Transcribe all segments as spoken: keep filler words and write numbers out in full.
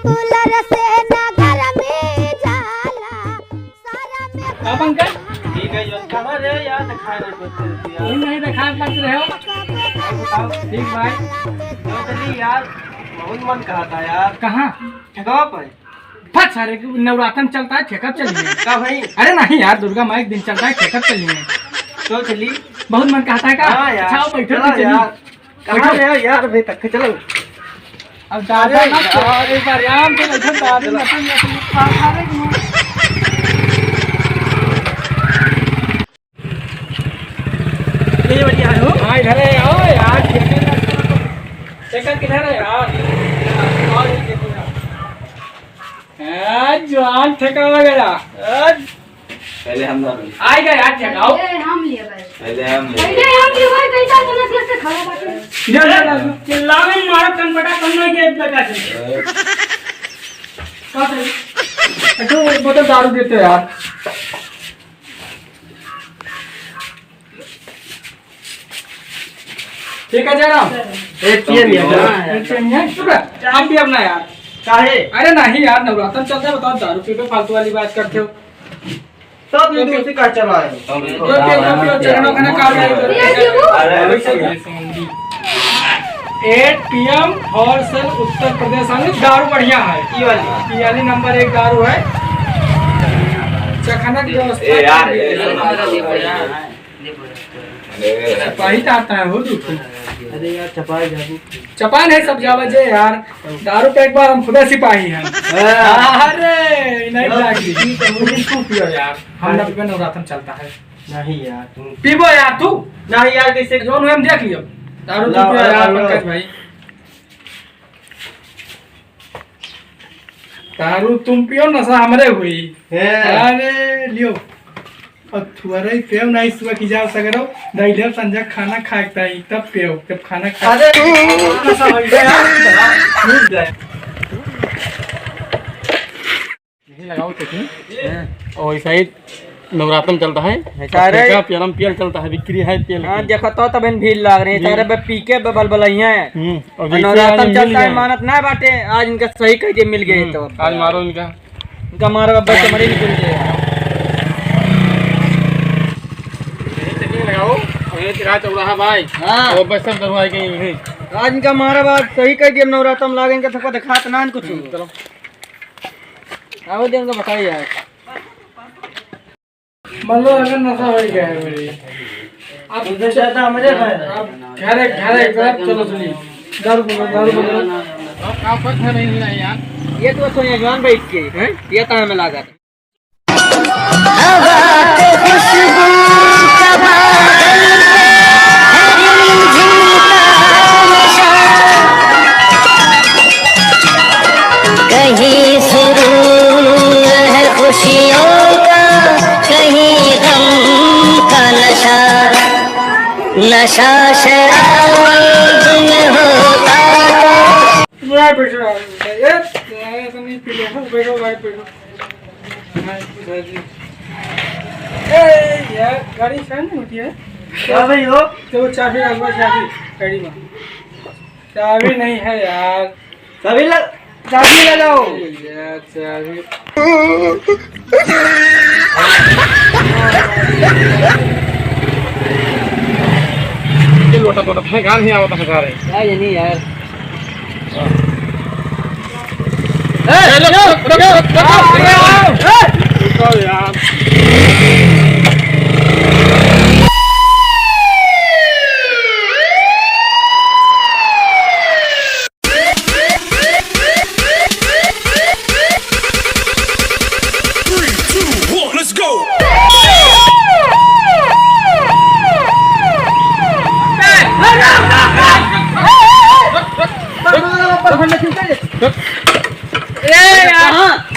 कूलर से ना गरमी जाला, सारा में का पंकज? ठीक है, जो कहाँ रहे यार, दिखाई नहीं पड़ते यार। तुम नहीं दिखाई पड़ रहे हो। ठीक भाई। तो चलिए यार, बहुत मन कहा था यार। कहाँ? ठेकवा पे। फट सारे, नवरातन चलता है, ठेका चलिए। का भाई? अरे नहीं यार, दुर्गा माई के दिन चलता है, ठेका चलिए। तो चली। बहुत मन कहता है का? हाँ यार। अच्छा, आओ, बैठो, चलो तो चलिए। यार। कहाँ बैठो। ले यार, अभी तक चलो। अब दादा अरे ना, यार, एक बार आराम से बैठो, दादा ना, तुम, तुम खा, खा रहे हो। ये बढ़िया है हो। हाँ, इधर है, आओ यार, ठेका किधर है यार? आओ, ये देखो यार। हाँ, जवान ठेका हो गया। हाँ। पहले हम ना लें। आएगा यार, ठेका हो। पहले हम लिए भाई। पहले हम लें। पहले हम लिए भाई, कैसा समझ के खड़ा बाटे? जा, जा, जा। चिल्लावे मारो, कनपटा कम नहीं के बेटा से। का करे? अच्छा, एक बोतल दारू देते यार। ठीक है जयराम। एक पिए नहीं है। हाँ, एक पिए नहीं है। चुप रह। आप भी अपना यार। काहे? अरे नहीं यार, नवरात्र चलता है, बताओ दारू पी के फालतू वाली बात करते हो। सब ये दूसरी का चला है। ये पियो, पियो, पियो, चरणों का ना काल है। अरे, अरे, अरे। एट पी एम होलसेल उत्तर प्रदेश वाली दारू बढ़िया है। ये वाली। ये वाली नंबर एक दारू है। चखना की व्यवस्था ए यार, कर दी। ये सब ना। सिपाही तो आता है हो तू। अरे यार, चपाई जाबू। चपान है सब जावा जे यार। दारू पे एक बार हम खुदा सिपाही हैं। हाँ। अरे, नहीं हाँ। लागी। तू पियो यार। हम ना पीबे, नवरात्र चलता है। नहीं यार, तू पीबो यार तू। नहीं यार, कैसे? जोन हम देख लियो। दारू तू ला, पियो ला, यार, ला। पंकज भाई। दारू तुम पियो, नशा हमरे हुई। हे। अरे, लियो। और थुअरे पेव नहीं सुबह की जाओ सगरो, दैले संझा खाना खाए के ताई, तब पेव, जब खाना खा अरे, नशा हो गया। यही लगाओ चटनी। हाँ। और ऐसा ही नवरातन चलता है। अच्छा, अरे। का पियलम पियल चलता है, बिक्री है तेल हाँ, की। देखो तो तब इन भीड़ लाग रही है, जी। सारे बे पी के बे बलबलैया है। हम्म, और और जैसे नवरातन आज मिल चलता है, गए। मानत ना बाटे, आज इनका सही कह दिए, मिल गए हम्म, तो। आज मारो इनका। इनका मारो, अब बस हमारे निकल गए। यही चटनी लगाओ, और ये चिरा चौराहा भाई। हाँ। और बस सब दरवाजे के यहीं। आज इनका मारा बात सही कह दिए, नवरातन लागे इनका सबको दिखात ना कुछ। हम्म, चलो। आओ दे इनका बताइए यार। मतलब अगर नशा हो गया है मेरी। आप उधर ज्यादा हमरे भाई। आप घरे, घरे, घर चलो सुनिए। दारू बोलो, दारू बोलो। आप, आप बस है नहीं, नहीं यार। ये तो सोनिया जवान बैठ के, हैं? ये तो हमें लागत। हवा के खुशबू का बादल पे है रिमझिम का नशा। कहीं सुरूर है खुशियों का, कहीं गम का नशा, नशा शराब में होता तो। मैं बैठ रहा हूँ। ये, ये तो नहीं पी ले। बैठो भाई, बैठो। हाँ, बैठो। ए, यार, गाड़ी चालू नहीं होती है। क्या भाई हो? तो चाबी रखो, चाबी गाड़ी में। चाबी नहीं है यार। चाबी लग-, चाबी लगाओ। यार, चाबी। ये लोटा, लोटा फेंका नहीं आवता है सारे। क्या ये नहीं यार। ए, रुक, रुक, रुक, रुक, रुक, रुक। रुको यार। Three, two, one, let's go! ए यार, कहाँ?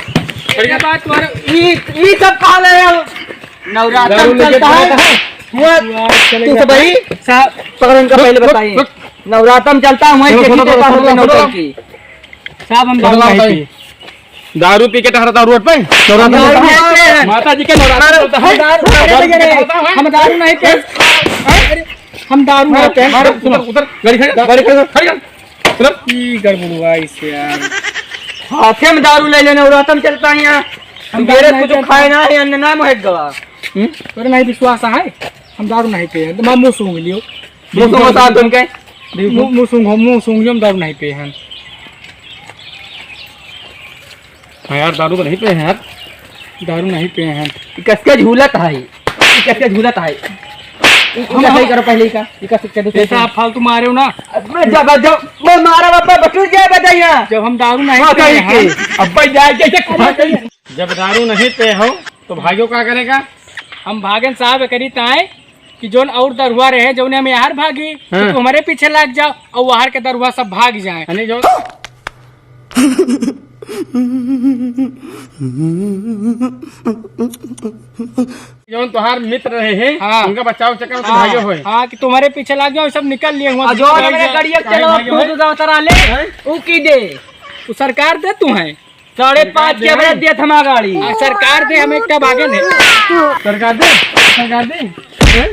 ये बात तुम्हारे ई, ई सब कहा ले यार? नवरात्र दारू लेके चलता है। बैठा है। वो यार, चले तू तो गया। भाई, साहब, पकड़ इनका रुक, पहले रुक, बताइए। रुक। नवरात्र में चलता है, वहीं सुनो, देखिए सुनो, कैसा सुनो, होता है सुनो, नौटंकी। साहब, हम सुनो, दारू नहीं भाई। पी। दारू पी के टहरता रोड पे? नवरात्र दारू चलता है? नहीं पी। माता जी के नवरात्र मारो, चलता है? हम दारू, दारू पी के टहरता है? हम दारू नहीं पी। अरे, हम दारू नहीं पी। मारो, उतर, उतर, गाड़ी खड़ी कर, गाड़ी खड़ी कर, खड़ी कर। उतर। ई गड़बड़ुआ इसे यार। हाथे में दारू ले लेने और रातन चलता है यहाँ। हम मेरे दारू कुछ नहीं खाए ना है, अन्न ना मोहे गवा। हम्म? तोरे नहीं विश्वास है, हम दारू नहीं पिए हैं। तो मैं मुंह सूंघ लियो। मुंह सूंघो साथ उनके। मुंह, मुंह सूंघो, मुंह सूंघ लियो, हम दारू नहीं पिए हैं। हाँ यार, दारू तो नहीं पिए हैं यार। दारू नहीं पिए हैं। कसके झूलत है, कसके झूलत है। हम, हम करो पहले ही का, ये कसके चलो। ऐसा आप फालतू मारे हो ना। अबे जब, जब मैं मारा बाबा बटुर जाए बताइए। जब हम दारू नहीं हाँ, पिए कहीं हैं। के। अब्बा जाए कैसे खा गई? जब दारू नहीं पिए हो तो भाग्यो का करेगा? हम भागन साहब करी ताए कि जौन और दरुआ रहे, जौन हम यार भागी, हाँ। तो हमारे पीछे लाग जाओ और वहार के दरुआ सब भाग जाए। अने जो जौन तोहार मित्र रहे हैं, हाँ। उनका बचाव चक्कर में हाँ, भागे होए। हाँ, कि तुम्हारे पीछे लाग जाओ, सब निकल लिए हुआ। और जो भाग हमने जाओ। गड़िया काहे चलाओ, भागे खुद होए? उधर उतर आ ले, हैं? ऊ की दे। वो सरकार दे तू है। साढ़े पाँच के बजे देत हमार गाड़ी। आ, सरकार दे, हम एकटा भागे नहीं। सरकार दे, सरकार दे। हैं?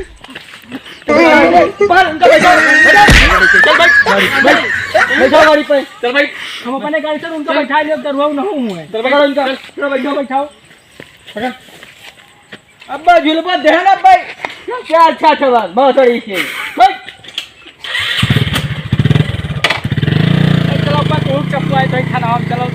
पर उनका बैठा, बैठा। चल बैठ, बैठ, बैठ। बैठा गाड़ी पे। चल बैठ। हम अपने गाड़ी से उनका बैठा लियो, दरुआ न हूँ है। चल बैठ। पकड़ उनका, चल। चलो बैठो, बैठाओ। पकड़। अब्बा झुलबा देहन अब्बा। क्या अच्छा अच्छा बात, बहुत बड़ी चीज। बैठ। चलो अब्बा, तू चप्पू आए तो खाना हम चलो।